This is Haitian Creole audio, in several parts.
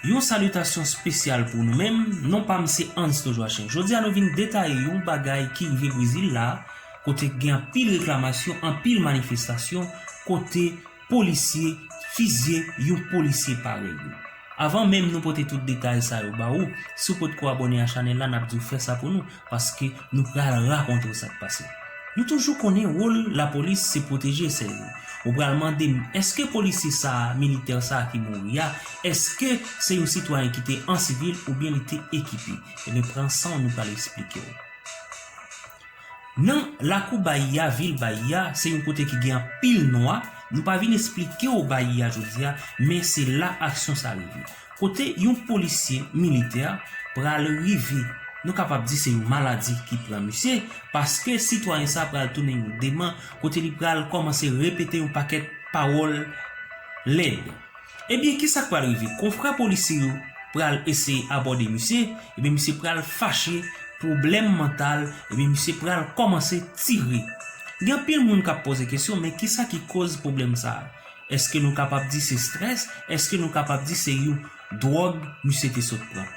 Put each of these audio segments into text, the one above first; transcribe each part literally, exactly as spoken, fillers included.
Yon salitasyon espesyal pou nou menm, non pa m se Ansto Joachim. Jodi a nou vin detaye yon bagay ki rive Brezil la, kote gen anpil reklamasyon, anpil manifestasyon, kote polisye fizye yon polisye parèy yo. Avan menm nou pote tout detay sa yo ba ou, si w potko abòne a chanèl la, n ap di w fè sa pou nou, paske nou pral rakonte w sa k pase. Nou toujou konnen wòl lapolis se pwoteje sèvi. Ou pral mande m, èske polisye sa a, militè sa a ki mouri a, èske se yon sitwayen ki te an sivil oubyen li te ekipe? Ebyen, pran san w, nou pral esplike w. Nan lakou Bayi a, vil Bayi a, se yon kote ki gen anpil nwa. Nou pa vin esplike w Bayi a jodi a, men se la aksyon sa rive. Kote yon polisye militè pral rive, nou kapab di se yon maladi ki pran misye, paske sitwayen sa pral tounen yon deman, kote li pral kòmanse repete yon pakèt pawòl lèd. Ebyen, kisa k pral rive? Konfrè polisye yo pral eseye abòde misye, ebyen, misye pral fache, pwoblèm mantal, ebyen, misye pral kòmanse tire. Gen anpil moun k ap poze kesyon, men kisa ki koz pwoblèm sa a? Èske nou kapab di se strès? Èske nou kapab di se yon dwòg misye te sot pran?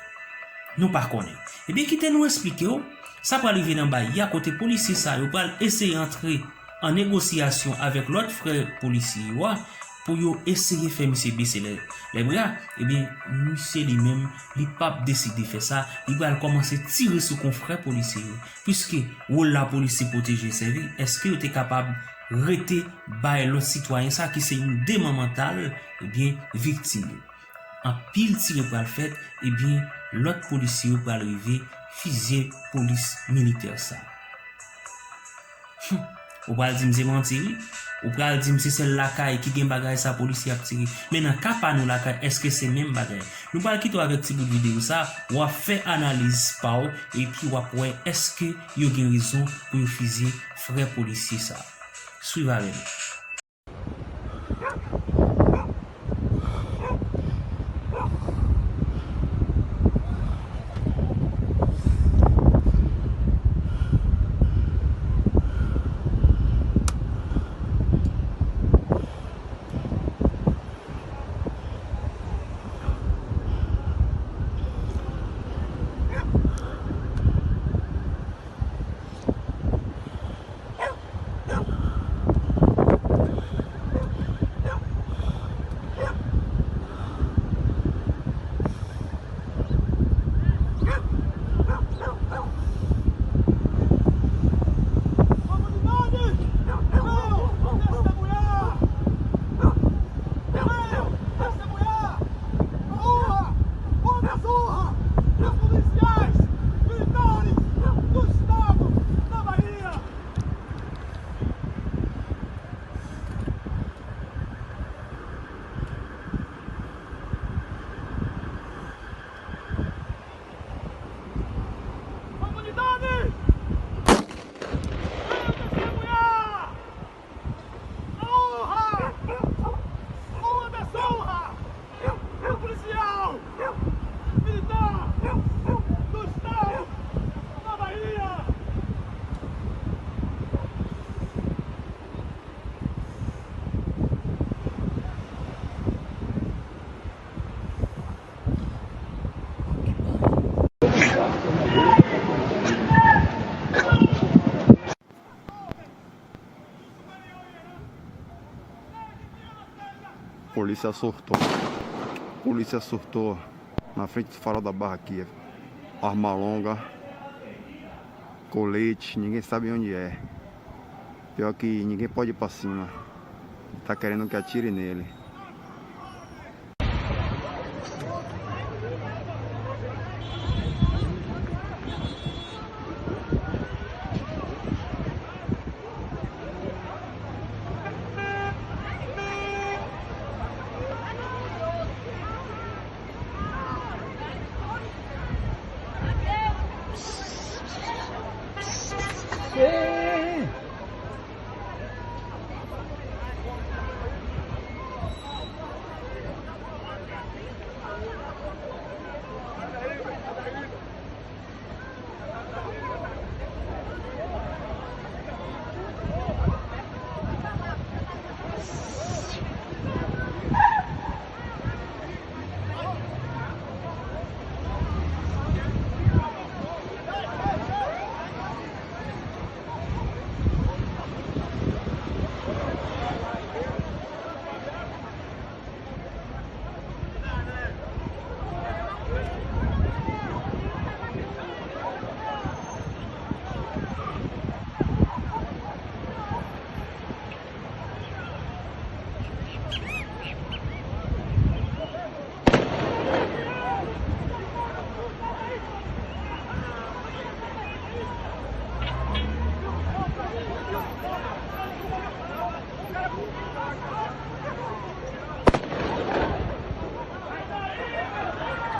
Nou pa konnen. Ebyen, kite nou esplike w, sa pral rive nan Bayi a, kote polisye sa yo pral eseye antre an negosyasyon avèk lòt frè polisye yo a pou yo eseye fè misye bese lè, lè bra. Ebyen, misye li menm, li p ap deside fè sa, li pral kòmanse tire sou konfrè polisye yo. Piske wòl lapolis se pwoteje sèvi, èske yo te kapab rete bay lòt sitwayen sa ki se yon deman mantal, ebyen, viktim yo? Anpil tire pral fèt, ebyen, lòt polisye yo pral rive fizye polis militè sa. Hum, ou pral di m se manti, wi. Ou pral di m se sèl lakay ki gen bagay sa polisye ap tire. Men nan ka pa nou lakay, èske se menm bagay? Nou pral kite w avèk ti bout videyo sa, w ap fè analiz pa w, epi w ap wè èske yo gen rezon pou yo fizye frè polisye sa. Swiv avè m. Comunidade! Venham testemunhar! A honra! A honra dessa honra! Do policial! Militar! Do Estado! Da Bahia! Polícia surtou. Polícia surtou na frente do Farol da Barra aqui. Arma longa, colete, ninguém sabe onde é. Pior que ninguém pode ir pra cima. Tá querendo que atire nele.